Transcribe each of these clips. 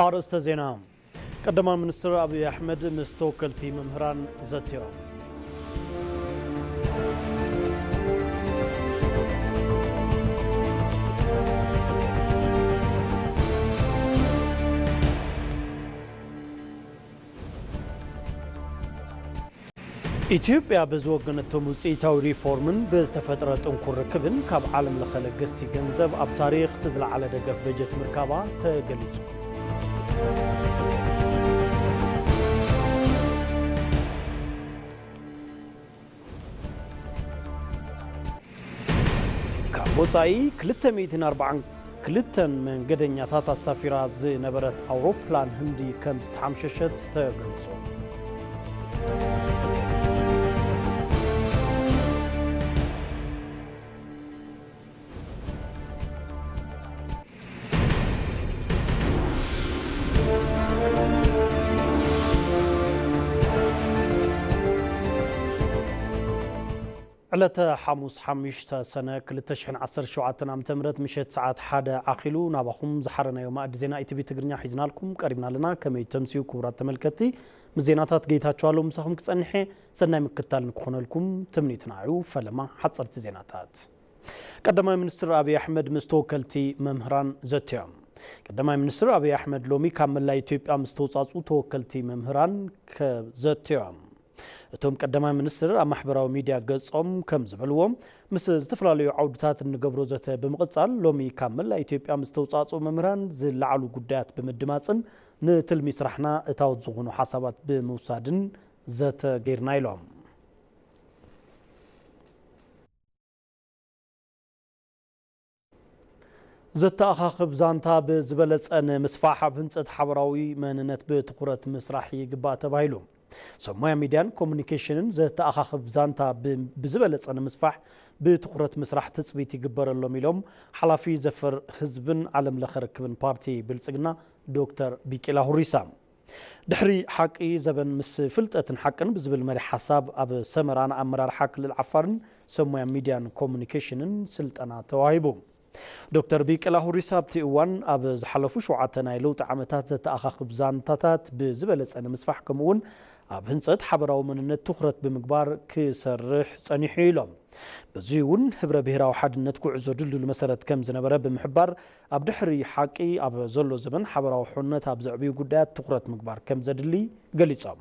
ኣርእስተ ዜና። ቀዳማይ ሚኒስትር ኣብይ ኣሕመድ ምስ ተወከልቲ መምህራን ዘትዮም። ኢትዮጵያ ብዝወገነቶም ውፅኢታዊ ሪፎርምን ብዝተፈጥረ ጥንኩር ርክብን ካብ ዓለም ለኸ ለገስቲ ገንዘብ ኣብ ታሪኽ እቲ ዝለዓለ ደገፍ በጀት ምርካባ ተገሊጹ። ካብ ወጻኢ ክልተ ሚእትን ኣርባዓን ክልተን መንገደኛታት ኣሳፊራ ዝነበረት ኣውሮፕላን ህንዲ ከም ዝተሓምሸሸት ተገሊጹ። ዕለተ ሓሙስ ሓሙሽተ ሰነ ክልተ ሽሕን ዓሰርተ ሸውዓተን ዓመተ ምህረት ምሸት ሰዓት ሓደ ኣኺሉ ናባኹም ዝሓረናዮ ማእዲ ዜና ኢቲቪ ትግርኛ ሒዝናልኩም ቀሪብና ኣለና። ከመይ ተምስዩ ክቡራት ተመልከትቲ? ምስ ዜናታት ጌታቸው ኣለዉ ምሳኹም ክጸንሐ ሰናይ ምክትታል ንክኾነልኩም ትምኒትና እዩ። ፈለማ ሓጸርቲ ዜናታት። ቀዳማይ ሚኒስትር ኣብይ ኣሕመድ ምስ ተወከልቲ መምህራን ዘትዮም። ቀዳማይ ሚኒስትር ኣብይ ኣሕመድ ሎሚ ካብ መላእ ኢትዮጵያ ምስ ተውጻጹ ተወከልቲ መምህራን ከ-፣ ዘትዮም። እቶም ቀዳማይ ሚኒስትር ኣብ ማሕበራዊ ሚድያ ገጾም ከም ዝበልዎ፣ ምስ ዝተፈላለዩ ዓውድታት እንገብሮ ዘተ ብምቕጻል፣ ሎሚ ካብ መላእ ኢትዮጵያ ምስ ተውጻጹ መምህራን ዝለዓሉ ጉዳያት ብምድማጽን ንትልሚ ስራሕና እታወት ዝኾኑ ሓሳባት ብምውሳድን ዘተ ጌርና ኢሎም። ዘተኣኻኽብ ዛንታ ብዝበለጸ ንምስፋሕ ኣብ ህንጸት ሓበራዊ መንነት ብትኹረት ምስራሕ ይግባእ ተባሂሉ። ሰብ ሞያ ሚድያን ኮሙኒኬሽንን ዘተኣኻኽብ ዛንታ ብ-፣ ብዝበለጸ ንምስፋሕ ብትኹረት ምስራሕ ትጽቢት ይግበረሎም ኢሎም ሓላፊ ዘፈር ህዝብን ዓለም ለኸ ርክብን ፓርቲ ብልጽግና ዶክተር ቢቂላ ሁሪሳ። ድሕሪ ሓቂ ዘበን ምስ ፍልጠትን ሓቅን ብዝብል መሪሕ ሓሳብ ኣብ ሰመራ ንኣመራርሓ ክልል ዓፋርን ሰብ ሞያ ሚድያን ኮሙኒኬሽንን ስልጠና ተዋሂቡ። ዶክተር ቢቂላ ሁሪሳ ኣብቲ እዋን ኣብ ዝሓለፉ ሸውዓተ ናይ ለውጢ ዓመታት ዘተኣኻኽብ ዛንታታት ብዝበለጸ ንምስፋሕ ከምኡ እውን ኣብ ህንጸት ሓበራዊ መንነት ትኹረት ብምግባር ክሰርሕ ጸኒሑ ኢሎም። በዚ እውን ህብረ ብሔራዊ ሓድነት ጉዕዞ ድልዱል መሰረት ከም ዝነበረ ብምሕባር፣ ኣብ ድሕሪ ሓቂ ኣብ ዘሎ ዘበን ሓበራዊ ሕውነት ኣብ ዘዕብዩ ጉዳያት ትኹረት ምግባር ከም ዘድሊ ገሊጾም።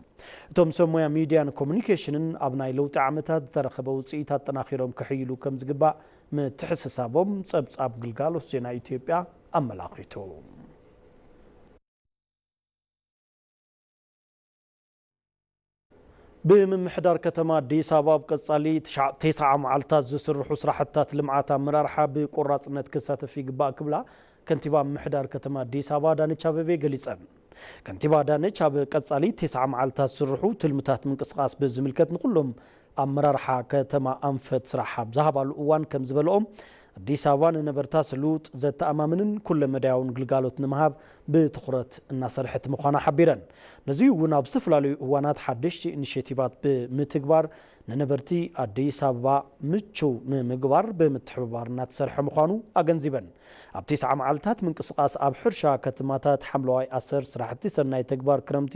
እቶም ሰብ ሞያ ሚድያን ኮሙኒኬሽንን ኣብ ናይ ለውጢ ዓመታት ዝተረኸበ ውፅኢት ኣጠናኺሮም ክሕይሉ ከም ዝግባእ ምትሕስሳቦም ጸብጻብ ግልጋሎት ዜና ኢትዮጵያ ኣመላኺቱ። ብምምሕዳር ከተማ ኣዲስ ኣበባ ኣብ ቀጻሊ ትሽዓ፣ ተስዓ መዓልታት ዝስርሑ ስራሕትታት ልምዓት ኣመራርሓ ብቆራጽነት ክሳተፍ ይግባእ ክብላ ከንቲባ ምምሕዳር ከተማ ኣዲስ ኣበባ ኣዳነች ኣቤቤ ገሊጸን። ከንቲባ ኣዳነች ኣብ ቀጻሊ ተስዓ መዓልታት ዝስርሑ ትልምታት ምንቅስቃስ ብዝምልከት ንኩሎም ኣመራርሓ ከተማ ኣንፈት ስራሕ ኣብ ዝሃባሉ እዋን ከም ዝበልኦም፣ ኣዲስ ኣበባ ንነበርታ ስሉጥ፣ ዘተኣማምንን ኩለመዳያውን ግልጋሎት ንምሃብ ብትኹረት እናሰርሐት ምዃና ሓቢረን። ነዚ እውን ኣብ ዝተፈላለዩ እዋናት ሓደሽቲ ኢኒሼቲቫት ብምትግባር ንነበርቲ ኣዲስ ኣበባ ምቹው ንምግባር ብምትሕብባር እናተሰርሐ ምዃኑ ኣገንዚበን። ኣብ ተስዓ መዓልታት ምንቅስቃስ ኣብ ሕርሻ ከተማታት ሓምለዋይ ኣሰር፣ ስራሕቲ ሰናይ ተግባር ክረምቲ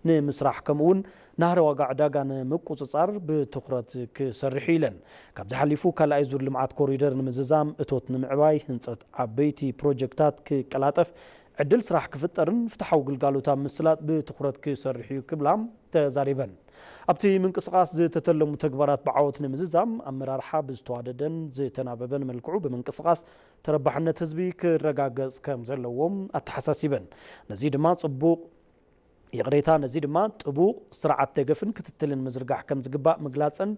ንምስራሕ ከምኡ እውን ናህሪ ዋጋ ዕዳጋ ንምቁጽጻር ብትኹረት ክሰርሕ ኢለን። ካብዚ ሓሊፉ ካልኣይ ዙር ልምዓት ኮሪደር ንምዝዛም፣ እቶት ንምዕባይ፣ ህንጸት ዓበይቲ ፕሮጀክታት ክቀላጠፍ፣ ዕድል ስራሕ ክፍጠርን ፍትሓዊ ግልጋሎት ኣብ ምስላጥ ብትኹረት ክሰርሕ እዩ ክብላ ተዛሪበን። ኣብቲ ምንቅስቃስ ዝተተለሙ ተግባራት ብዓወት ንምዝዛም ኣመራርሓ ብዝተዋደደን ዝተናበበን መልክዑ ብምንቅስቃስ ተረባሕነት ህዝቢ ክረጋገጽ ከም ዘለዎም ኣተሓሳሲበን። ነዚ ድማ ጽቡቕ ይቕሬታ፣ ነዚ ድማ ጥቡቕ ስርዓት ደገፍን ክትትልን ምዝርጋሕ ከም ዝግባእ ምግላጽን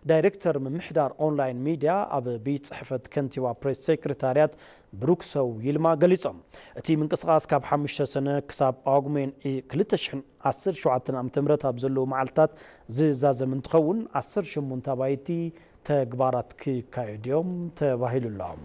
ዳይሬክተር ምምሕዳር ኦንላይን ሚድያ ኣብ ቤት ጽሕፈት ከንቲባ ፕሬስ ሴክሬታርያት ብሩክ ሰው ይልማ ገሊጾም። እቲ ምንቅስቃስ ካብ ሓሙሽተ ሰነ ክሳብ ጳጉሜን ዒ-፣ ክልተ ሽሕን ዓሰርተ ሸውዓተን ዓመተ ምህረት ኣብ ዘለዉ መዓልታት ዝዛዘም እንትኸውን፣ ዓሰርተ ሸሞንተ ኣባይቲ ተግባራት ክካየዱ እዮም ተባሂሉ ኣሎ።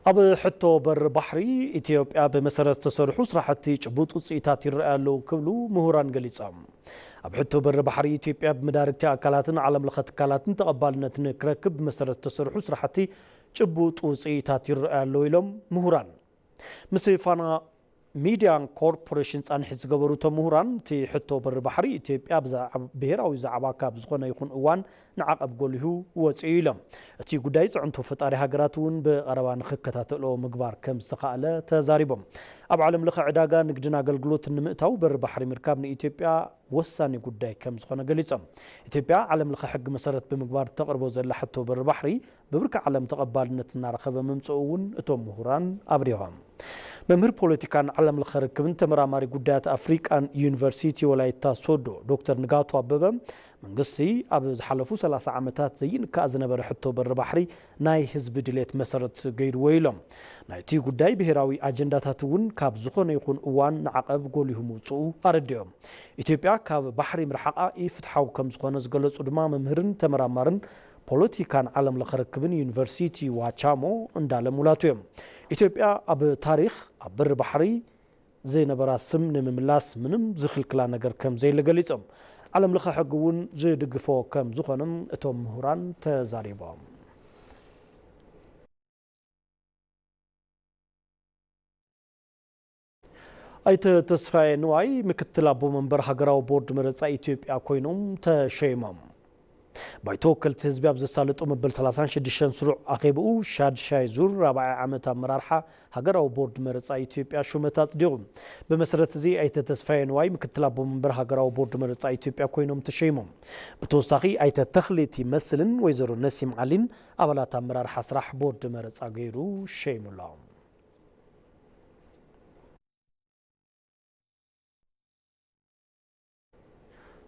ኣብ ሕቶ በሪ ባሕሪ ኢትዮጵያ ብመሰረት ዝተሰርሑ ስራሕቲ ጭቡጥ ውፅኢታት ይረኣዩ ኣለዉ ክብሉ ምሁራን ገሊጾም። ኣብ ሕቶ በሪ ባሕሪ ኢትዮጵያ ብመዳርግቲ ኣካላትን ዓለም ለኸ ትካላትን ተቐባልነት ንክረክብ ብመሰረት ዝተሰርሑ ስራሕቲ ጭቡጥ ውፅኢታት ይረኣዩ ኣለዉ ኢሎም ምሁራን። ምስ ፋና ሚድያን ኮርፖሬሽን ፃንሒት ዝገበሩ እቶም ምሁራን፣ እቲ ሕቶ በሪ ባሕሪ ኢትዮጵያ ብዛዕባ ብሄራዊ ዛዕባ ካብ ዝኾነ ይኹን እዋን ንዓቐብ ጎሊሁ ወፂኡ ኢሎም። እቲ ጉዳይ ፅዕንቶ ፈጣሪ ሃገራት እውን ብቐረባ ንክከታተሎ ምግባር ከም ዝተኻእለ ተዛሪቦም። ኣብ ዓለም ለኸ ዕዳጋ ንግድን ኣገልግሎትን ንምእታው በሪ ባሕሪ ምርካብ ንኢትዮጵያ ወሳኒ ጉዳይ ከም ዝኾነ ገሊጾም። ኢትዮጵያ ዓለም ለኸ ሕጊ መሰረት ብምግባር ተቕርቦ ዘላ ሕቶ በሪ ባሕሪ ብብርኪ ዓለም ተቐባልነት እናረኸበ ምምፅኡ እውን እቶም ምሁራን ኣብሪሆም። መምህር ፖለቲካን ዓለም ለኸ ርክብን ተመራማሪ ጉዳያት ኣፍሪቃን ዩኒቨርሲቲ ወላይታ ሶዶ ዶክተር ንጋቱ ኣበበ፣ መንግስቲ ኣብ ዝሓለፉ ሰላሳ ዓመታት ዘይንካእ ዝነበረ ሕቶ በሪ ባሕሪ ናይ ህዝቢ ድሌት መሰረት ገይርዎ ኢሎም። ናይቲ ጉዳይ ብሄራዊ ኣጀንዳታት እውን ካብ ዝኾነ ይኹን እዋን ንዓቐብ ጎሊሁ ምውፅኡ ኣረዲኦም። ኢትዮጵያ ካብ ባሕሪ ምርሓቓ ኢፍትሓዊ ከም ዝኾነ ዝገለፁ ድማ መምህርን ተመራማርን ፖለቲካን ዓለም ለኸ ርክብን ዩኒቨርሲቲ ዋቻሞ እንዳለ ሙላቱ እዮም። ኢትዮጵያ ኣብ ታሪኽ ኣብ በሪ ባሕሪ ዝነበራ ስም ንምምላስ ምንም ዝኽልክላ ነገር ከም ዘየለ ገሊጾም፣ ዓለም ለኸ ሕጊ እውን ዝድግፎ ከም ዝኾነ እቶም ምሁራን ተዛሪቦም። ኣይተ ተስፋዬ ንዋይ ምክትል ኣቦ መንበር ሃገራዊ ቦርድ መረጻ ኢትዮጵያ ኮይኖም ተሸይሞም። ባይቶ ወከልቲ ህዝቢ ኣብ ዘሳለጦ መበል ሰላሳን ሽዱሽተን ስሩዕ ኣኼብኡ ሻድሻይ ዙር ራብዓይ ዓመት ኣመራርሓ ሃገራዊ ቦርድ መረጻ ኢትዮጵያ ሹመት ኣጽዲቑ። ብመሰረት እዚ ኣይተ ተስፋዬ ንዋይ ምክትል ኣቦ መንበር ሃገራዊ ቦርድ መረጻ ኢትዮጵያ ኮይኖም ተሸይሞም። ብተወሳኺ ኣይተ ተኽሊት ይመስልን ወይዘሮ ነሲም ዓሊን ኣባላት ኣመራርሓ ስራሕ ቦርድ መረጻ ገይሩ ሸይሙሎም።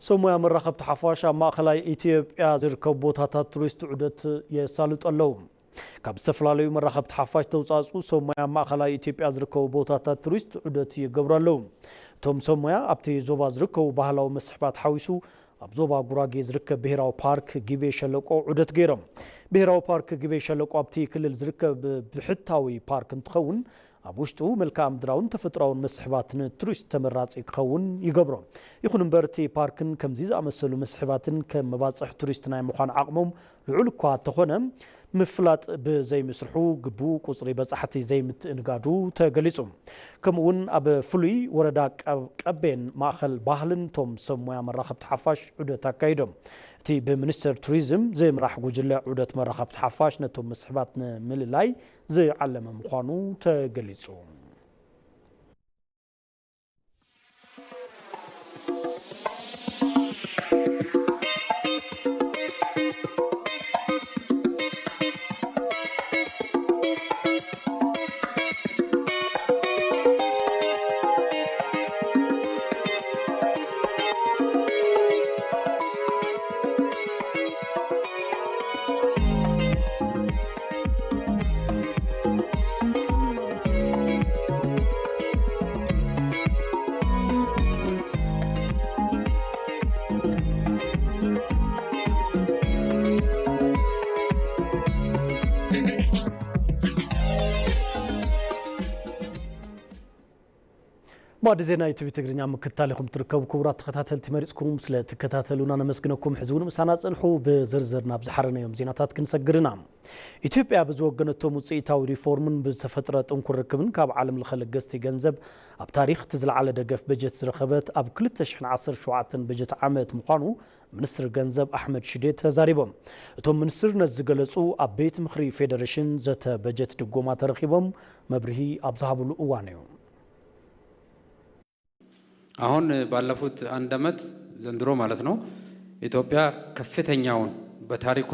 ሰሞያ መራኸብቲ ሓፋሽ ኣብ ማእኸላይ ኢትዮጵያ ዝርከቡ ቦታታት ቱሪስት ዑደት የሳልጡ ኣለዉ። ካብ ዝተፈላለዩ መራኸብቲ ሓፋሽ ተውፃፅኡ ሰሞያ ኣብ ማእኸላይ ኢትዮጵያ ዝርከቡ ቦታታት ቱሪስት ዑደት ይገብሩ ኣለዉ። እቶም ሰሞያ ኣብቲ ዞባ ዝርከቡ ባህላዊ መስሕባት ሓዊሱ ኣብ ዞባ ጉራጌ ዝርከብ ብሄራዊ ፓርክ ጊቤ ሸለቆ ዑደት ገይሮም። ብሄራዊ ፓርክ ጊቤ ሸለቆ ኣብቲ ክልል ዝርከብ ብሕታዊ ፓርክ እንትኸውን ኣብ ውሽጡ መልክዓ ምድራውን ተፈጥሮኣውን መስሕባት ንቱሪስት ተመራፂ ክኸውን ይገብሮ። ይኹን እምበር እቲ ፓርክን ከምዚ ዝኣመሰሉ መስሕባትን ከም መባፅሕ ቱሪስት ናይ ምዃን ዓቕሞም ልዑል እኳ እንተኾነ ምፍላጥ ብዘይምስርሑ ግቡእ ቁፅሪ በፃሕቲ ዘይምትእንጋዱ ተገሊፁ። ከምኡ እውን ኣብ ፍሉይ ወረዳ ቀብ- ቀቤን ማእኸል ባህልን እቶም ሰብ ሞያ መራኸብቲ ሓፋሽ ዑደት ኣካይዶም። እቲ ብሚኒስቴር ቱሪዝም ዝምራሕ ጉጅለ ዑደት መራኸብቲ ሓፋሽ ነቶም መስሕባት ንምልላይ ዝዓለመ ምዃኑ ተገሊጹ። ባዕዲ ዜና ዩቲቪ ትግርኛ ምክትታል ኢኹም ትርከቡ። ክቡራት ተኸታተልቲ፣ መሪጽኩም ስለ ትከታተሉና ነመስግነኩም። ሕዚ እውን ምሳና ጽንሑ። ብዝርዝር ናብ ዝሓረነዮም ዜናታት ክንሰግር ኢና። ኢትዮጵያ ብዝወገነቶም ውጽኢታዊ ሪፎርምን ብዝተፈጥረ ጥንኩር ርክብን ካብ ዓለም ለኸ ለገስቲ ገንዘብ ኣብ ታሪኽ እቲ ዝለዓለ ደገፍ በጀት ዝረኸበት ኣብ ክልተ ሽሕን ዓሰርተ ሸውዓተን በጀት ዓመት ምዃኑ ሚኒስትር ገንዘብ ኣሕመድ ሽዴ ተዛሪቦም። እቶም ሚኒስትር ነዚ ዝገለጹ ኣብ ቤት ምኽሪ ፌዴሬሽን ዘተ በጀት ድጎማ ተረኺቦም መብርሂ ኣብ ዝሃብሉ እዋን እዩ። አሁን ባለፉት አንድ ዓመት ዘንድሮ ማለት ነው ኢትዮጵያ ከፍተኛውን በታሪኳ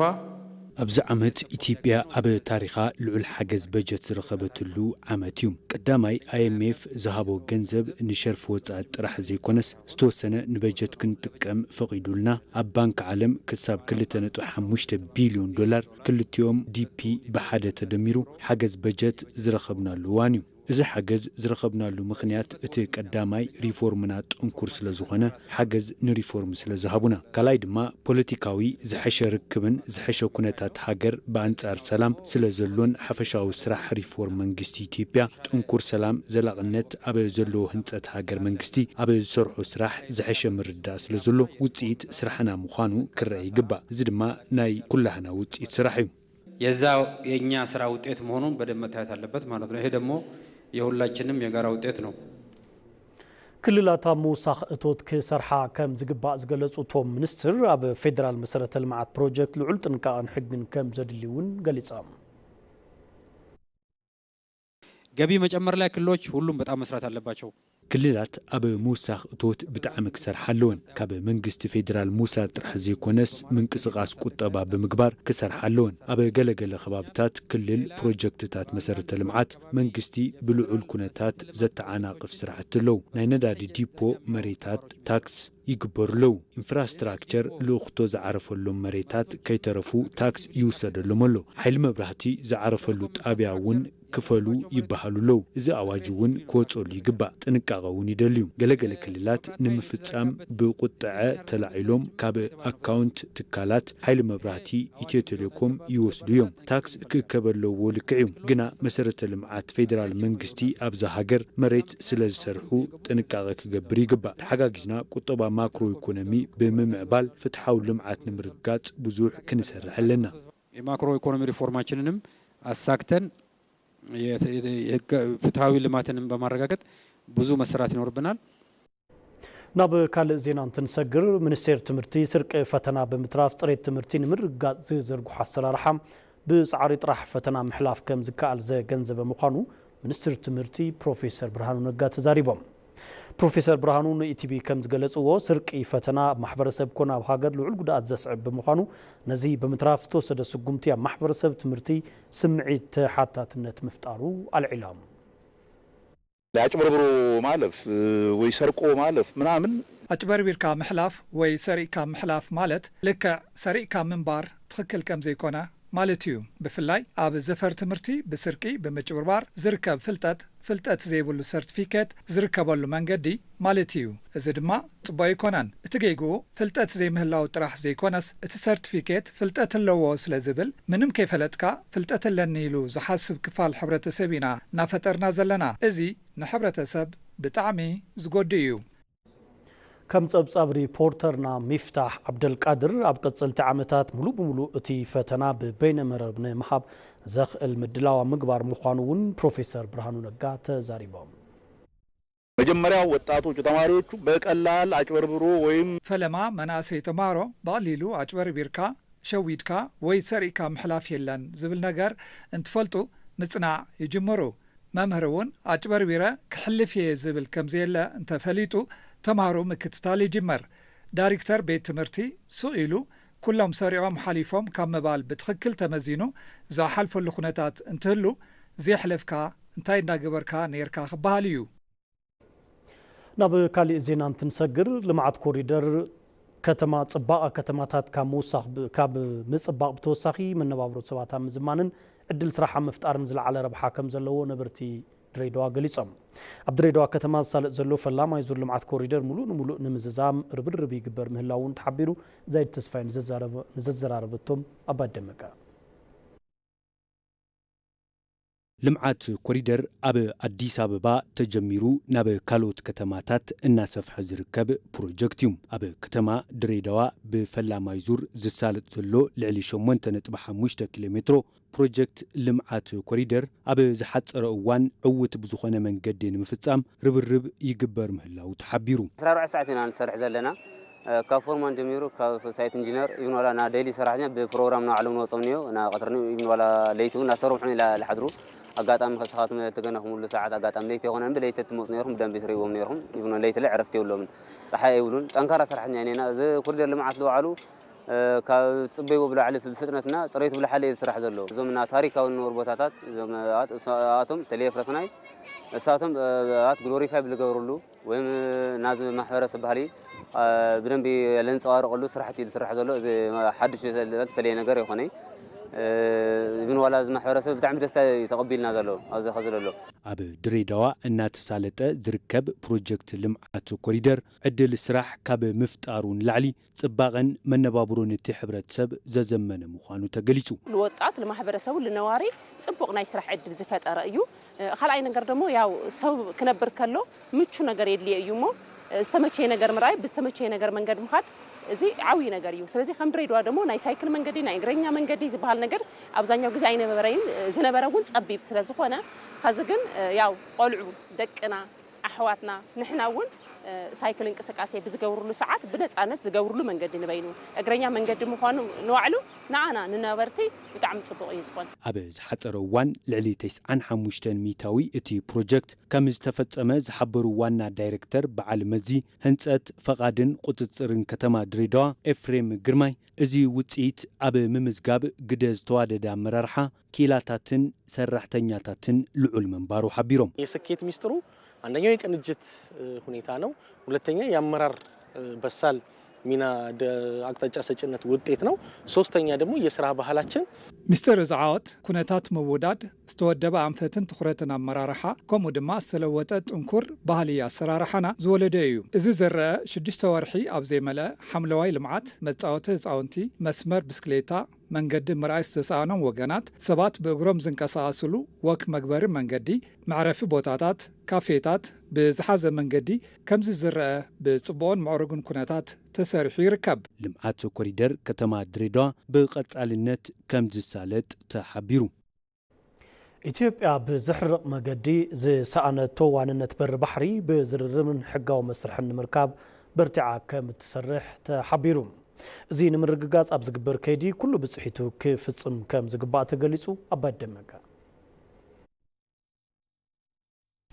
ኣብዚ ዓመት ኢትዮጵያ ኣብ ታሪኻ ልዑል ሓገዝ በጀት ዝረኸበትሉ ዓመት እዩ። ቀዳማይ ኣይኤምኤፍ ዝሃቦ ገንዘብ ንሸርፊ ወፃኢ ጥራሕ ዘይኮነስ ዝተወሰነ ንበጀት ክንጥቀም ፈቒዱልና። ኣብ ባንክ ዓለም ክሳብ ክልተ ነጥቢ ሓሙሽተ ቢልዮን ዶላር ክልቲኦም ዲፒ ብሓደ ተደሚሩ ሓገዝ በጀት ዝረኸብናሉ እዋን እዩ። እዚ ሓገዝ ዝረኸብናሉ ምኽንያት እቲ ቀዳማይ ሪፎርምና ጥንኩር ስለ ዝኾነ ሓገዝ ንሪፎርም ስለ ዝሃቡና፣ ካልኣይ ድማ ፖለቲካዊ ዝሐሸ ርክብን ዝሐሸ ኩነታት ሃገር ብኣንጻር ሰላም ስለ ዘሎን ሓፈሻዊ ስራሕ ሪፎርም መንግስቲ ኢትዮጵያ ጥንኩር ሰላም ዘላቕነት ኣብ ዘለዎ ህንጸት ሃገር መንግስቲ ኣብ ዝሰርሖ ስራሕ ዝሐሸ ምርዳእ ስለ ዘሎ ውጽኢት ስራሕና ምዃኑ ክረአ ይግባእ። እዚ ድማ ናይ ኩላህና ውጽኢት ስራሕ እዩ። የዛ የእኛ ስራ ውጤት መሆኑን በደንብ መታየት አለበት ማለት ነው። ይሄ ደግሞ የሁላችንም የጋራ ውጤት ነው። ክልላት ኣብ ምውሳኽ እቶት ክሰርሓ ከም ዝግባእ ዝገለጹ እቶም ሚኒስትር፣ ኣብ ፌደራል መሰረተ ልምዓት ፕሮጀክት ልዑል ጥንቃቐን ሕግን ከም ዘድሊ እውን ገሊጾም። ገቢ መጨመር ላይ ክልሎች ሁሉም በጣም መስራት አለባቸው። ክልላት ኣብ ምውሳኽ እቶት ብጣዕሚ ክሰርሓ ኣለወን። ካብ መንግስቲ ፌደራል ምውሳድ ጥራሕ ዘይኮነስ ምንቅስቓስ ቁጠባ ብምግባር ክሰርሓ ኣለወን። ኣብ ገለገለ ከባብታት ክልል ፕሮጀክትታት መሰረተ ልምዓት መንግስቲ ብልዑል ኩነታት ዘተዓናቕፍ ስራሕቲ ኣለዉ። ናይ ነዳዲ ዲፖ መሬታት ታክስ ይግበሩ ኣለዉ። ኢንፍራስትራክቸር ልእኽቶ ዝዓረፈሎም መሬታት ከይተረፉ ታክስ ይውሰደሎም ኣሎ። ሓይሊ መብራህቲ ዝዓረፈሉ ጣብያ እውን ክፈሉ ይበሃሉ ኣለዉ። እዚ ኣዋጅ እውን ክወፀሉ ይግባእ። ጥንቃቐ እውን ይደልዩ። ገለገለ ክልላት ንምፍፃም ብቁጥዐ ተላዒሎም ካብ ኣካውንት ትካላት ሓይሊ መብራህቲ ኢትዮ ቴሌኮም ይወስዱ እዮም። ታክስ ክእከብ ኣለዎ ልክዕ እዩ። ግና መሰረተ ልምዓት ፌደራል መንግስቲ ኣብዛ ሃገር መሬት ስለ ዝሰርሑ ጥንቃቐ ክገብር ይግባእ። ተሓጋጊዝና ቁጠባ ማክሮ ኢኮኖሚ ብምምዕባል ፍትሓዊ ልምዓት ንምርግጋፅ ብዙሕ ክንሰርሕ ኣለና። የማክሮ ኢኮኖሚ ሪፎርማችንንም አሳክተን የህገ ፍትሐዊ ልማትንም በማረጋገጥ ብዙ መሰራት ይኖርብናል። ናብ ካልእ ዜና እንትንሰግር፣ ሚኒስቴር ትምህርቲ ስርቂ ፈተና ብምትራፍ ፅሬት ትምህርቲ ንምርግጋፅ ዝዘርግሖ ኣሰራርሓ ብፃዕሪ ጥራሕ ፈተና ምሕላፍ ከም ዝከኣል ዘገንዘበ ምዃኑ ሚኒስትር ትምህርቲ ፕሮፌሰር ብርሃኑ ነጋ ተዛሪቦም። ፕሮፌሰር ብርሃኑ ንኢቲቪ ከም ዝገለፅዎ፣ ስርቂ ፈተና ኣብ ማሕበረሰብ ኮነ ኣብ ሃገር ልዑል ጉድኣት ዘስዕብ ብምዃኑ፣ ነዚ ብምትራፍ ዝተወሰደ ስጉምቲ ኣብ ማሕበረሰብ ትምህርቲ ስምዒት ተሓታትነት ምፍጣሩ ኣልዒሎም። ኣጭበርብሮ ማለፍ ወይ ሰርቆ ማለፍ ምናምን። ኣጭበርቢርካ ምሕላፍ ወይ ሰሪቕካ ምሕላፍ ማለት ልክዕ ሰሪቕካ ምንባር ትኽክል ከም ዘይኮነ ማለት እዩ። ብፍላይ ኣብ ዘፈር ትምህርቲ ብስርቂ፣ ብምጭብርባር ዝርከብ ፍልጠት፣ ፍልጠት ዘይብሉ ሰርቲፊኬት ዝርከበሉ መንገዲ ማለት እዩ። እዚ ድማ ጽቡቕ ኣይኮነን። እቲ ጌግኡ ፍልጠት ዘይምህላው ጥራሕ ዘይኮነስ፣ እቲ ሰርቲፊኬት ፍልጠት ኣለዎ ስለ ዝብል፣ ምንም ከይፈለጥካ ፍልጠት ኣለኒ ኢሉ ዝሓስብ ክፋል ሕብረተሰብ ኢና እናፈጠርና ዘለና። እዚ ንሕብረተሰብ ብጣዕሚ ዝጎድእ እዩ። ከም ጸብጻብ ሪፖርተርና ሚፍታሕ ዓብደልቃድር፣ ኣብ ቀጸልቲ ዓመታት ሙሉእ ብሙሉእ እቲ ፈተና ብበይነ መረብ ንምሃብ ዘኽእል ምድላው ኣብ ምግባር ምዃኑ እውን ፕሮፌሰር ብርሃኑ ነጋ ተዛሪቦም። መጀመሪያ ወጣቶቹ ተማሪዎቹ በቀላል አጭበርብሮ ወይም ፈለማ መናእሰይ ተማሃሮ ብቐሊሉ ኣጭበርቢርካ፣ ሸዊድካ ወይ ሰሪቕካ ምሕላፍ የለን ዝብል ነገር እንትፈልጡ ምጽናዕ ይጅምሩ። መምህር እውን ኣጭበርቢረ ክሕልፍ እየ ዝብል ከምዘየለ እንተፈሊጡ ተምሃሮ ምክትታል ይጅመር። ዳይሬክተር ቤት ትምህርቲ ሱቕ ኢሉ ኩሎም ሰሪቖም ሓሊፎም ካብ ምባል ብትኽክል ተመዚኑ ዝሓልፈሉ ኩነታት እንትህሉ፣ ዘየሕለፍካ እንታይ እንዳገበርካ ነይርካ ክበሃል እዩ። ናብ ካሊእ ዜና እንትንሰግር፣ ልምዓት ኮሪደር ከተማ ጽባቐ ከተማታት ካብ ምውሳኽ ብ- ካብ ምጽባቕ ብተወሳኺ መነባብሮ ሰባት ኣብ ምዝማንን ዕድል ስራሕ ኣብ ምፍጣርን ዝለዓለ ረብሓ ከም ዘለዎ ነበርቲ ድሬዳዋ ገሊጾም። ኣብ ድሬዳዋ ከተማ ዝሳለጥ ዘሎ ፈላማይ ዙር ልምዓት ኮሪደር ሙሉእ ንሙሉእ ንምዝዛም ርብርብ ይግበር ምህላው እውን ተሓቢሩ። ዛይድ ተስፋይ ንዘዛረበ- ንዘዘራረበቶም ኣባይ ደመቀ። ልምዓት ኮሪደር ኣብ ኣዲስ ኣበባ ተጀሚሩ ናብ ካልኦት ከተማታት እናሰፍሐ ዝርከብ ፕሮጀክት እዩ። ኣብ ከተማ ድሬዳዋ ብፈላማይ ዙር ዝሳለጥ ዘሎ ልዕሊ ሸሞንተ ነጥቢ ሓሙሽተ ኪሎ ሜትሮ ፕሮጀክት ልምዓት ኮሪደር ኣብ ዝሓፀረ እዋን ዕውት ብዝኾነ መንገዲ ንምፍፃም ርብርብ ይግበር ምህላው ተሓቢሩ። ኣስራ ኣርባዕተ ሰዓት ኢና ንሰርሕ ዘለና። ካብ ፎርማን ጀሚሩ፣ ካብ ሳይት ኢንጂነር፣ ኢቭን ዋላ ና ዴይሊ ሰራሕተኛ ብፕሮግራም ንባዕሎም ንወፅኦም እኒኦ፣ ና ቀትሪ ኢቭን ዋላ ለይቲ እውን እናሰርሑ ኢና ዝሓድሩ። ኣጋጣሚ ከስኻትም ትገነኹምሉ ሰዓት ኣጋጣሚ ለይቲ ይኾነ እምበር ለይቲ ትመፁ ነይርኩም ብደንቢ ትርእይዎም ነይርኩም። ኢቭን ለይቲ ለ ዕረፍቲ የብሎምን፣ ፀሓይ ኣይብሉን። ጠንካራ ሰራሕተኛ እኔና። እዚ ኮሪደር ልምዓት ዝወዓሉ ካብ ትፅበይዎ ብላዕሊ ብፍጥነትና ፅሬቱ ብላሓለ እዩ ዝስራሕ ዘሎ። እዞም ና ታሪካዊ ዝነበሩ ቦታታት እዞም ኣት- እሳቶም ተለየ ፍረስናይ እሳቶም ኣት ግሎሪፋይ ብዝገብርሉ ወይም ናዚ ማሕበረሰብ ባህሊ ብደንቢ ለንፀባርቀሉ ስራሕቲ እዩ ዝስራሕ ዘሎ። እዚ ሓድሽ ዝተፈለየ ነገር ይኾነ። ግን ዋላ እዚ ማሕበረሰብ ብጣዕሚ ደስታ እዩ ተቐቢልና ዘሎ ኣብዚ ኸዚ ዘሎ። ኣብ ድሬዳዋ እናተሳለጠ ዝርከብ ፕሮጀክት ልምዓት ኮሪደር ዕድል ስራሕ ካብ ምፍጣሩ ንላዕሊ ጽባቐን መነባብሮን እቲ ሕብረተሰብ ዘዘመነ ምዃኑ ተገሊጹ። ንወጣት ንማሕበረሰቡ ንነዋሪ ጽቡቕ ናይ ስራሕ ዕድል ዝፈጠረ እዩ። ካልኣይ ነገር ደሞ ያው ሰብ ክነብር ከሎ ምቹ ነገር የድልዮ እዩ እሞ ዝተመቸየ ነገር ምርኣይ ብዝተመቸየ ነገር መንገድ ምኻድ እዚ ዓብዪ ነገር እዩ። ስለዚ ከም ድሬዳዋ ደሞ ናይ ሳይክል መንገዲ ናይ እግረኛ መንገዲ ዝበሃል ነገር ኣብዛኛው ግዜ ኣይነበረይን። ዝነበረ እውን ጸቢብ ስለ ዝኾነ ኸዚ ግን ያው ቆልዑ ደቅና ኣሕዋትና ንሕና እውን ሳይክል እንቅስቃሴ ብዝገብርሉ ሰዓት ብነፃነት ዝገብርሉ መንገዲ ንበይኑ እግረኛ መንገዲ ምዃኑ ንባዕሉ ንዓና ንነበርቲ ብጣዕሚ ፅቡቕ እዩ ዝኾን። ኣብ ዝሓፀረ እዋን ልዕሊ ተስዓን ሓሙሽተን ሚታዊ እቲ ፕሮጀክት ከም ዝተፈፀመ ዝሓበሩ ዋና ዳይሬክተር በዓል መዚ ህንፀት ፈቓድን ቁፅፅርን ከተማ ድሬዳዋ ኤፍሬም ግርማይ፣ እዚ ውፅኢት ኣብ ምምዝጋብ ግደ ዝተዋደደ ኣመራርሓ፣ ክኢላታትን ሰራሕተኛታትን ልዑል ምንባሩ ሓቢሮም። የስኬት ሚስጥሩ አንደኛው የቅንጅት ሁኔታ ነው። ሁለተኛ የአመራር በሳል ሚና አቅጣጫ ሰጭነት ውጤት ነው። ሶስተኛ ደግሞ የስራ ባህላችን። ሚስጥር እዚ ዓወት ኩነታት ምውዳድ ዝተወደበ ኣንፈትን ትኹረትን ኣመራርሓ፣ ከምኡ ድማ ዝተለወጠ ጥንኩር ባህሊ ኣሰራርሓና ዝወለደ እዩ። እዚ ዝረአ ሽዱሽተ ወርሒ ኣብ ዘይመልአ ሓምለዋይ ልምዓት፣ መጻወቲ ህፃውንቲ፣ መስመር ብስክሌታ፣ መንገዲ ምርኣይ ዝተሳእኖም ወገናት፣ ሰባት ብእግሮም ዝንቀሳቐስሉ ወክ መግበሪ መንገዲ፣ መዕረፊ ቦታታት፣ ካፌታት ብዝሓዘ መንገዲ ከምዚ ዝረአ ብፅቡቕን ምዕሩግን ኩነታት ተሰሪሑ ይርከብ። ልምዓት ኮሪደር ከተማ ድሬዳዋ ብቐፃልነት ከም ዝሳለጥ ተሓቢሩ። ኢትዮጵያ ብዘሕርቕ መገዲ ዝሰኣነቶ ዋንነት በሪ ባሕሪ ብዝርርብን ሕጋዊ መስርሕን ንምርካብ በርቲዓ ከም እትሰርሕ ተሓቢሩ። እዚ ንምርግጋፅ ኣብ ዝግበር ከይዲ ኩሉ ብፅሒቱ ክፍፅም ከም ዝግባእ ተገሊፁ። ኣባይ ደመቀ።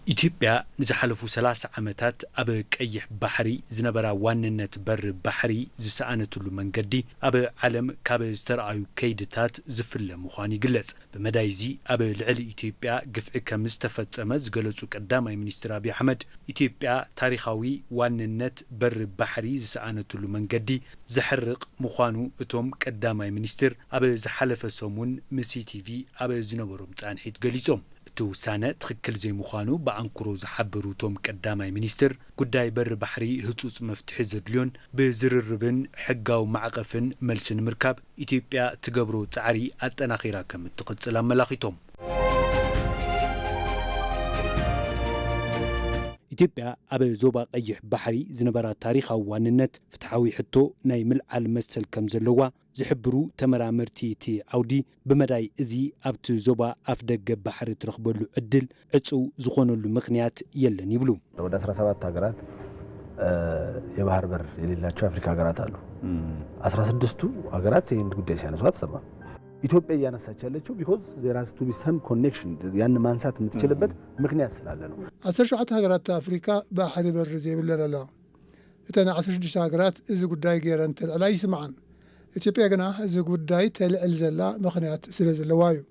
ኢትዮጵያ ንዝሓለፉ ሰላሳ ዓመታት ኣብ ቀይሕ ባሕሪ ዝነበራ ዋንነት በሪ ባሕሪ ዝሰኣነትሉ መንገዲ ኣብ ዓለም ካብ ዝተረኣዩ ከይድታት ዝፍለ ምዃኑ ይግለጽ። ብመዳይ እዚ ኣብ ልዕሊ ኢትዮጵያ ግፍዒ ከም ዝተፈጸመ ዝገለጹ ቀዳማይ ሚኒስትር ኣብይ ኣሕመድ፣ ኢትዮጵያ ታሪኻዊ ዋንነት በሪ ባሕሪ ዝሰኣነትሉ መንገዲ ዘሕርቕ ምዃኑ እቶም ቀዳማይ ሚኒስትር ኣብ ዝሓለፈ ሰሙን ምስ ኢቲቪ ኣብ ዝነበሮም ጻንሒት ገሊጾም። እቲ ውሳነ ትኽክል ዘይምዃኑ ብኣንክሮ ዝሓበሩ እቶም ቀዳማይ ሚኒስትር፣ ጉዳይ በሪ ባሕሪ ህጹጽ መፍትሒ ዘድልዮን ብዝርርብን ሕጋዊ ማዕቐፍን መልሲ ንምርካብ ኢትዮጵያ ትገብሮ ጻዕሪ ኣጠናኺራ ከም እትቕጽል ኣመላኺቶም። ኢትዮጵያ ኣብ ዞባ ቀይሕ ባሕሪ ዝነበራ ታሪኻዊ ዋንነት ፍትሓዊ ሕቶ ናይ ምልዓል መሰል ከም ዘለዋ ዝሕብሩ ተመራመርቲ እቲ ዓውዲ፣ ብመዳይ እዚ ኣብቲ ዞባ ኣፍደገ ባሕሪ ትረኽበሉ ዕድል ዕጹው ዝኾነሉ ምኽንያት የለን ይብሉ። ወደ አስራ ሰባት ሀገራት የባህር በር የሌላቸው የአፍሪካ ሀገራት አሉ። አስራ ስድስቱ ሀገራት ይህን ጉዳይ ሲያነሱ አትሰማም። ኢትዮጵያ እያነሳች ያለችው because there has to be some connection ያን ማንሳት የምትችልበት ምክንያት ስላለ ነው። ዓሰርተ ሸውዓተ ሃገራት ኣፍሪካ ባሕሪ በር ዘይብለን ኣለዋ። እተን ዓሰርተ ሽዱሽተ ሃገራት እዚ ጉዳይ ገይረን ተልዕላ ኣይስምዓን። ኢትዮጵያ ግና እዚ ጉዳይ ተልዕል ዘላ ምኽንያት ስለ ዘለዋ እዩ።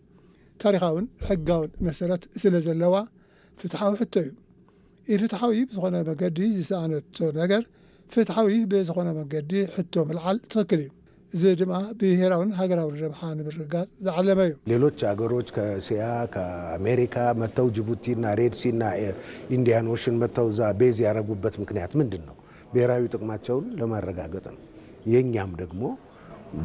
ታሪኻውን ሕጋውን መሰረት ስለ ዘለዋ ፍትሓዊ ሕቶ እዩ። ኢፍትሓዊ ብዝኾነ መገዲ ዝሰኣነቶ ነገር ፍትሓዊ ብዝኾነ መገዲ ሕቶ ምልዓል ትኽክል እዩ። እዚ ድማ ብሄራውን ሃገራውን ረብሓ ንምርግጋፅ ዝዓለመ እዩ። ሌሎች አገሮች ከእስያ ከአሜሪካ መጥተው ጅቡቲና ሬድሲና ኢንዲያን ኦሽን መጥተው እዛ ቤዝ ያረጉበት ምክንያት ምንድን ነው? ብሔራዊ ጥቅማቸውን ለማረጋገጥ ነው። የኛም ደግሞ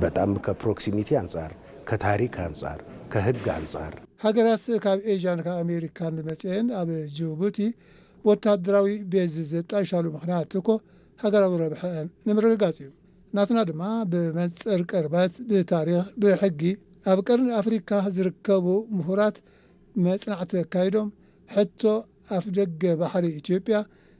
በጣም ከፕሮክሲሚቲ አንጻር ከታሪክ አንጻር ከህግ አንጻር ሃገራት ካብ ኤዥያን ካብ ኣሜሪካን መፅኤን ኣብ ጅቡቲ ወታደራዊ ቤዝ ዘጣይሻሉ ምኽንያት እኮ ሃገራዊ ረብሐአን ንምርግጋፅ እዩ። ናትና ድማ ብመንፅር ቅርበት ብታሪኽ ብሕጊ ኣብ ቀርኒ ኣፍሪካ ዝርከቡ ምሁራት መፅናዕቲ ኣካይዶም ሕቶ ኣፍደገ ባሕሪ ኢትዮጵያ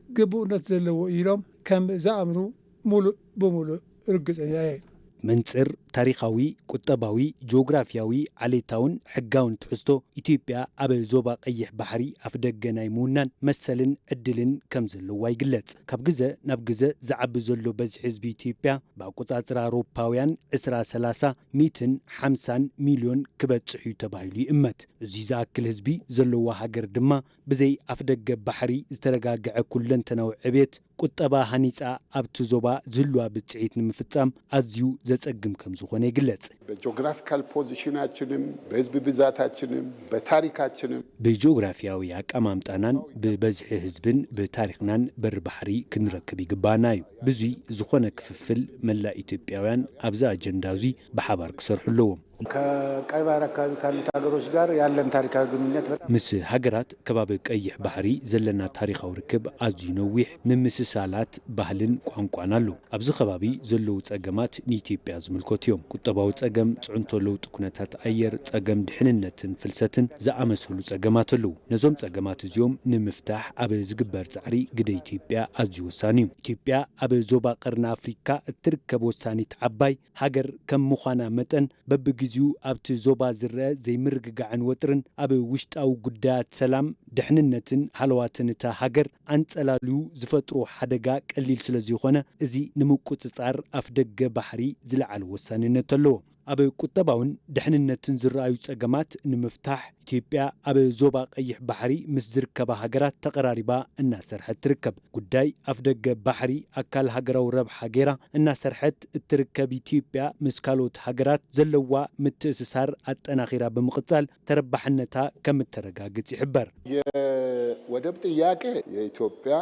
ግቡእነት ዘለዎ ኢሎም ከም ዝኣምኑ ሙሉእ ብሙሉእ ርግፀኛ እየ። መንፅር ታሪኻዊ፣ ቁጠባዊ፣ ጂኦግራፊያዊ፣ ዓሌታውን ሕጋውን ትሕዝቶ ኢትዮጵያ ኣብ ዞባ ቀይሕ ባሕሪ ኣፍደገ ናይ ምውናን መሰልን ዕድልን ከም ዘለዋ ይግለፅ። ካብ ግዘ ናብ ግዘ ዝዓቢ ዘሎ በዝሒ ህዝቢ ኢትዮጵያ ብኣቆፃፅራ ኣውሮፓውያን ዕስራ ሰላሳ ሚእትን ሓምሳን ሚልዮን ክበፅሕ እዩ ተባሂሉ ይእመት። እዚ ዝኣክል ህዝቢ ዘለዋ ሃገር ድማ ብዘይ ኣፍደገ ባሕሪ ዝተረጋግዐ ኩለንተናዊ ዕብየት ቁጠባ ሃኒጻ ኣብቲ ዞባ ዝህልዋ ብጽሒት ንምፍጻም ኣዝዩ ዘጸግም ከም ዝኾነ ይግለጽ። በጂኦግራፊካል ፖዚሽናችንም በህዝብ ብዛታችንም በታሪካችንም ብጂኦግራፊያዊ ኣቀማምጣናን ብበዝሒ ህዝብን ብታሪኽናን በሪ ባሕሪ ክንረክብ ይግባና እዩ። ብዙይ ዝኾነ ክፍፍል መላእ ኢትዮጵያውያን ኣብዚ ኣጀንዳ እዙይ ብሓባር ክሰርሑ ኣለዎም። ከቀይ ባህር አካባቢ ካሉት ሀገሮች ጋር ያለን ታሪካዊ ግንኙነት በጣም ምስ ሃገራት ከባቢ ቀይሕ ባሕሪ ዘለና ታሪኻዊ ርክብ ኣዝዩ ነዊሕ ምምስሳላት ባህልን ቋንቋን ኣሎ። ኣብዚ ከባቢ ዘለዉ ጸገማት ንኢትዮጵያ ዝምልከቱ እዮም። ቁጠባዊ ጸገም፣ ጽዕንቶ ለውጢ ኩነታት ኣየር፣ ጸገም ድሕንነትን ፍልሰትን ዝኣመሰሉ ጸገማት ኣለዉ። ነዞም ጸገማት እዚኦም ንምፍታሕ ኣብ ዝግበር ጻዕሪ ግደ ኢትዮጵያ ኣዝዩ ወሳኒ እዩ። ኢትዮጵያ ኣብ ዞባ ቀርኒ ኣፍሪካ እትርከብ ወሳኒት ዓባይ ሃገር ከም ምዃና መጠን በብግዚኡ ኣብቲ ዞባ ዝረአ ዘይምርግጋዕን ወጥርን ኣብ ውሽጣዊ ጉዳያት ሰላም፣ ድሕንነትን ሃለዋትን እታ ሃገር ኣንጸላልዩ ዝፈጥሮ ሓደጋ ቀሊል ስለዘይኾነ እዚ ንምቁጽጻር ኣፍደገ ባሕሪ ዝለዓለ ወሳንነት ኣለዎ። ኣብ ቁጠባውን ድሕንነትን ዝረኣዩ ጸገማት ንምፍታሕ ኢትዮጵያ ኣብ ዞባ ቀይሕ ባሕሪ ምስ ዝርከባ ሃገራት ተቐራሪባ እናሰርሐት ትርከብ። ጉዳይ ኣፍደገ ባሕሪ ኣካል ሃገራዊ ረብሓ ገይራ እናሰርሐት እትርከብ ኢትዮጵያ ምስ ካልኦት ሃገራት ዘለዋ ምትእስሳር ኣጠናኺራ ብምቕጻል ተረባሕነታ ከም እተረጋግጽ ይሕበር። የወደብ ጥያቄ የኢትዮጵያ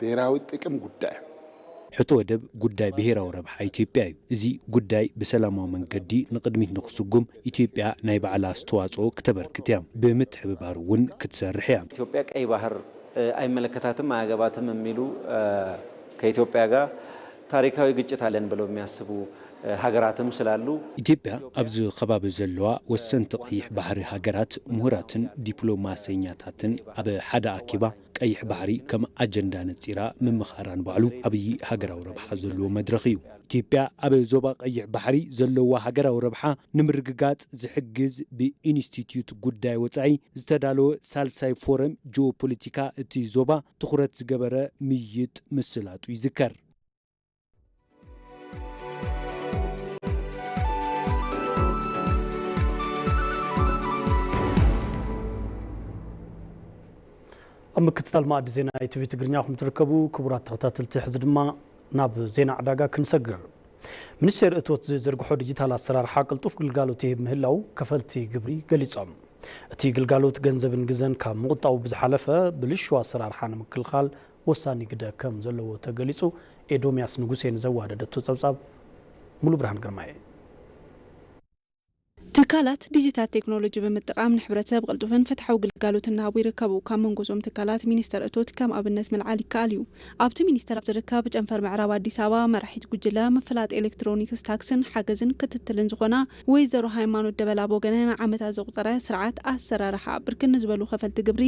ብሔራዊ ጥቅም ጉዳይ ሕቶ ወደብ ጉዳይ ብሔራዊ ረብሓ ኢትዮጵያ እዩ። እዚ ጉዳይ ብሰላማዊ መንገዲ ንቕድሚት ንክስጉም ኢትዮጵያ ናይ ባዕላ ኣስተዋፅኦ ክተበርክት እያ። ብምትሕብባር እውን ክትሰርሕ እያ። ኢትዮጵያ ቀይ ባህር አይመለከታትም፣ አያገባትም የሚሉ ከኢትዮጵያ ጋር ታሪካዊ ግጭት አለን ብለው የሚያስቡ ሀገራትም ስላሉ ኢትዮጵያ ኣብዚ ከባቢ ዘለዋ ወሰንቲ ቀይሕ ባሕሪ ሃገራት ምሁራትን ዲፕሎማሰኛታትን ኣብ ሓደ ኣኪባ ቀይሕ ባሕሪ ከም ኣጀንዳ ነፂራ ምምኻራ ንባዕሉ ዓብዪ ሃገራዊ ረብሓ ዘለዎ መድረኽ እዩ። ኢትዮጵያ ኣብ ዞባ ቀይሕ ባሕሪ ዘለዋ ሃገራዊ ረብሓ ንምርግጋፅ ዝሕግዝ ብኢንስቲትዩት ጉዳይ ወፃኢ ዝተዳለወ ሳልሳይ ፎረም ጂኦፖለቲካ እቲ ዞባ ትኹረት ዝገበረ ምይይጥ ምስላጡ ይዝከር። ኣብ ምክትታል ማእዲ ዜና ኢቲቪ ትግርኛ ኹም ትርከቡ ክቡራት ተኸታተልቲ፣ ሕዚ ድማ ናብ ዜና ዕዳጋ ክንሰግር። ሚኒስቴር እቶት ዝዘርግሖ ዲጂታል ኣሰራርሓ ቅልጡፍ ግልጋሎት ይህብ ምህላው ከፈልቲ ግብሪ ገሊጾም። እቲ ግልጋሎት ገንዘብን ግዘን ካብ ምቑጣቡ ብዝሓለፈ ብልሹ ኣሰራርሓ ንምክልኻል ወሳኒ ግደ ከም ዘለዎ ተገሊጹ። ኤዶምያስ ንጉሴ ንዘዋደደቶ ጸብጻብ ሙሉ ብርሃን ግርማየ። ትካላት ዲጂታል ቴክኖሎጂ ብምጥቃም ንሕብረተሰብ ቅልጡፍን ፍትሓዊ ግልጋሎት እናሃቡ ይርከቡ። ካብ መንጎ እዞም ትካላት ሚኒስተር እቶት ከም ኣብነት ምልዓል ይከኣል እዩ። ኣብቲ ሚኒስተር ኣብ ዝርከብ ጨንፈር ምዕራብ ኣዲስ ኣበባ መራሒት ጉጅለ ምፍላጥ ኤሌክትሮኒክስ ታክስን ሓገዝን ክትትልን ዝኾና ወይዘሮ ሃይማኖት ደበላ ብወገነን ዓመታት ዘቑፀረ ስርዓት ኣሰራርሓ ብርክት ንዝበሉ ከፈልቲ ግብሪ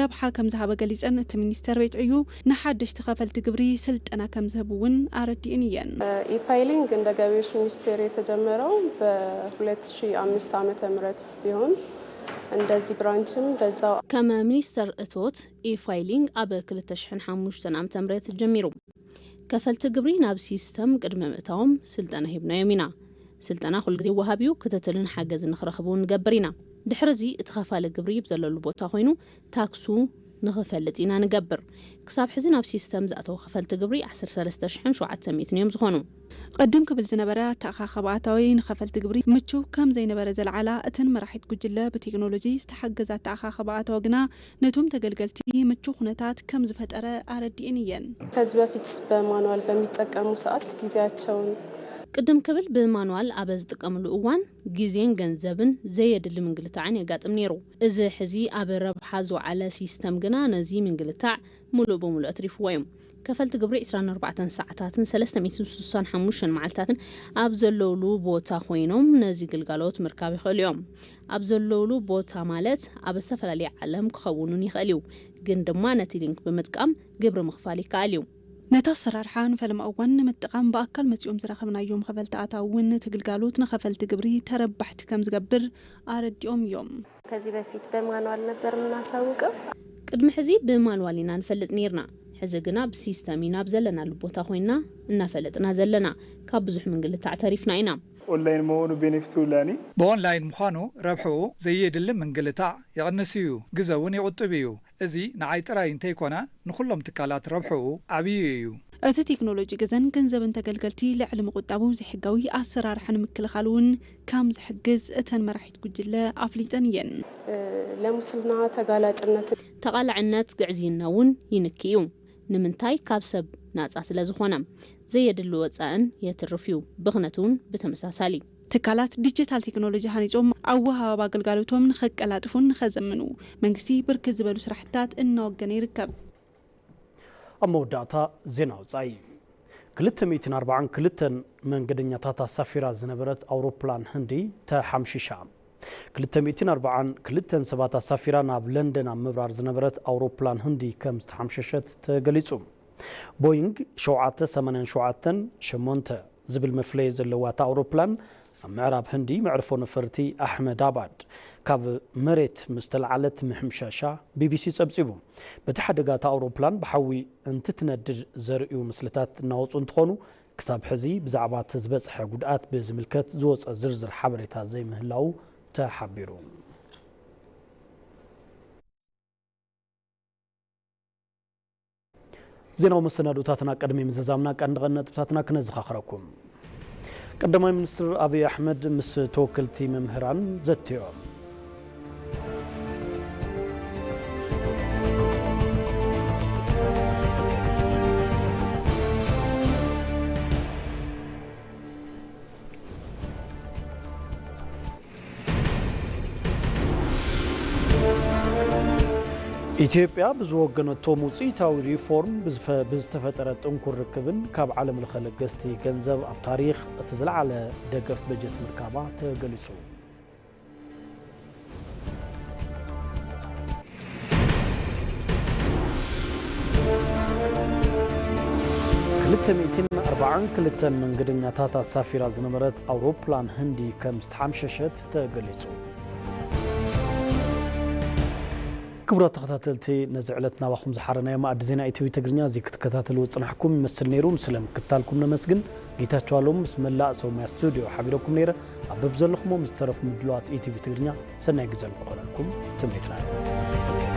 ረብሓ ከም ዝሃበ ገሊፀን፣ እቲ ሚኒስተር ቤት ዕዩ ንሓደሽቲ ከፈልቲ ግብሪ ስልጠና ከም ዝህብ እውን ኣረዲእን እየን። ኢፋይሊንግ እንደ ገቢዎች ሚኒስቴር የተጀመረው በ ሁለት ሺ አምስት ዓመተ ምህረት ሲሆን እንደዚህ ብራንችም በዛው ከም ሚኒስተር እቶት ኢፋይሊንግ ኣብ ክልተ ሽሕን ሓሙሽተን ዓመተ ምህረት ጀሚሩ። ከፈልቲ ግብሪ ናብ ሲስተም ቅድሚ ምእታዎም ስልጠና ሂብናዮም ኢና። ስልጠና ኩሉ ግዜ ወሃብ እዩ፣ ክትትልን ሓገዝን ንኽረኽቡ ንገብር ኢና። ድሕሪ እዚ እቲ ኸፋሊ ግብሪ ብዘለሉ ቦታ ኮይኑ ታክሱ ንኽፈልጥ ኢና ንገብር። ክሳብ ሕዚ ናብ ሲስተም ዝኣተው ከፈልቲ ግብሪ ዓሰርተ ሰለስተ ሽሕን ሸውዓተ ሚእትን እዮም ዝኾኑ። ቅድም ክብል ዝነበረ ኣተኣኻኸባ ኣታዊ ንኸፈልቲ ግብሪ ምቹው ከም ዘይነበረ ዘልዓላ እተን መራሒት ጉጅለ፣ ብቴክኖሎጂ ዝተሓገዘ ኣተኣኻኸባ ኣታዊ ግና ነቶም ተገልገልቲ ምቹው ኩነታት ከም ዝፈጠረ ኣረዲእን እየን። ከዚህ በፊት በማኑዋል በሚጠቀሙ ሰዓት ጊዜያቸውን ቅድም ክብል ብማኑዋል ኣብ ዝጥቀምሉ እዋን ግዜን ገንዘብን ዘየድሊ ምንግልታዕን የጋጥም ነይሩ። እዚ ሕዚ ኣብ ረብሓ ዝወዓለ ሲስተም ግና ነዚ ምንግልታዕ ሙሉእ ብሙሉእ ኣትሪፍዎ እዩ። ከፈልቲ ግብሪ ዕስራን ኣርባዕተን ሰዓታትን ሰለስተ ሚእትን ስሳን ሓሙሽተን መዓልታትን ኣብ ዘለውሉ ቦታ ኮይኖም ነዚ ግልጋሎት ምርካብ ይኽእሉ እዮም። ኣብ ዘለውሉ ቦታ ማለት ኣብ ዝተፈላለየ ዓለም ክኸውንን ይኽእል እዩ፣ ግን ድማ ነቲ ሊንክ ብምጥቃም ግብሪ ምኽፋል ይከኣል እዩ። ነቲ ኣሰራርሓ ንፈለማ እዋን ንምጥቓም ብኣካል መፂኦም ዝረኸብናዮም ከፈልቲ ኣታዊ እውን ነቲ ግልጋሎት ንኸፈልቲ ግብሪ ተረባሕቲ ከም ዝገብር ኣረዲኦም እዮም። ከዚህ በፊት በማኑዋል ነበር የምናሳውቀው። ቅድሚ ሕዚ ብማኑዋል ኢና ንፈልጥ ነይርና። ሕዚ ግና ብሲስተም ኢና ኣብ ዘለናሉ ቦታ ኮይንና እናፈለጥና ዘለና። ካብ ብዙሕ ምንግልታዕ ተሪፍና ኢና። ኦንላይን መሆኑ ቤኔፊቱ ላኒ ብኦንላይን ምዃኑ ረብሕኡ ዘየድሊ ምንግልታዕ ይቕንስ እዩ፣ ግዘ እውን ይቑጥብ እዩ። እዚ ንዓይ ጥራይ እንተይኮነ ንኹሎም ትካላት ረብሕኡ ዓብዪ እዩ። እቲ ቴክኖሎጂ ገዛን ገንዘብን ተገልገልቲ ልዕሊ ምቁጣቡ ዘይሕጋዊ ኣሰራርሓ ንምክልኻል እውን ከም ዝሕግዝ እተን መራሒት ጉጅለ ኣፍሊጠን እየን። ለሙስና ተጋላጭነት ተቓላዕነት ግዕዝይና እውን ይንኪ እዩ። ንምንታይ? ካብ ሰብ ናጻ ስለ ዝኾነ ዘየድሊ ወጻእን የትርፍ እዩ። ብኽነት እውን ብተመሳሳሊ። ትካላት ዲጂታል ቴክኖሎጂ ሃኒጾም ኣወሃህባ ኣገልጋሎቶም ንኸቀላጥፉን ንኸዘምኑ መንግስቲ ብርክት ዝበሉ ስራሕትታት እናወገነ ይርከብ። ኣብ መወዳእታ ዜና ወጻኢ። ክልተ ሚእትን ኣርባዓን ክልተን መንገደኛታት ኣሳፊራ ዝነበረት ኣውሮፕላን ህንዲ ተሓምሺሻ። ክልተ ሚእትን ኣርባዓን ክልተን ሰባት ኣሳፊራ ናብ ለንደን ኣብ ምብራር ዝነበረት ኣውሮፕላን ህንዲ ከም ዝተሓምሸሸት ተገሊጹ። ቦይንግ ሸውዓተ ሰማንያን ሸውዓተን ሸሞንተ ዝብል መፍለዪ ዘለዋ እታ ኣውሮፕላን ኣብ ምዕራብ ህንዲ መዕርፎ ነፈርቲ ኣሕመድ ኣባድ ካብ መሬት ምስ ተለዓለት ምሕምሻሻ ቢቢሲ ጸብጺቡ። በቲ ሓደጋ እታ ኣውሮፕላን ብሓዊ እንትትነድድ ዘርእዩ ምስልታት እናወጹ እንትኾኑ፣ ክሳብ ሕዚ ብዛዕባ እቲ ዝበጽሐ ጉድኣት ብዝምልከት ዝወጸ ዝርዝር ሓበሬታ ዘይምህላዉ ተሓቢሩ። ዜናዊ መሰናዶታትና ቅድሚ ምዝዛምና ቀንዲ ቀንዲ ነጥብታትና ክነዘኻኽረኩም። ቀዳማይ ሚኒስትር ኣብይ ኣሕመድ ምስ ተወከልቲ መምህራን ዘትዮም። ኢትዮጵያ ብዝወገነቶም ውፅኢታዊ ሪፎርም ብዝፈ- ብዝተፈጠረ ጥንኩር ርክብን ካብ ዓለም ለኸ ለገስቲ ገንዘብ ኣብ ታሪኽ እቲ ዝለዓለ ደገፍ በጀት ምርካባ ተገሊፁ። ክልተ ሚእትን ኣርባዓን ክልተን መንገደኛታት ኣሳፊራ ዝነበረት ኣውሮፕላን ህንዲ ከም ዝተሓምሸሸት ተገሊጹ። ክቡራት ተኸታተልቲ፣ ነዚ ዕለት ናባኹም ዝሓረናዮ መኣዲ ዜና ኢቲቪ ትግርኛ እዚ ክትከታተልዎ ዝጽናሕኩም ይመስል ነይሩ። ንስለ ምክትታልኩም ነመስግን። ጌታቸው ኣለሙ ምስ መላእ ሰውምያ ስቱድዮ ሓቢረኩም ነይረ። ኣብ በብዘለኹሞ ምስ ዝተረፉ ምድላዋት ኢቲቪ ትግርኛ ሰናይ ግዜ ንክኾነልኩም ትምኒትና እዩ።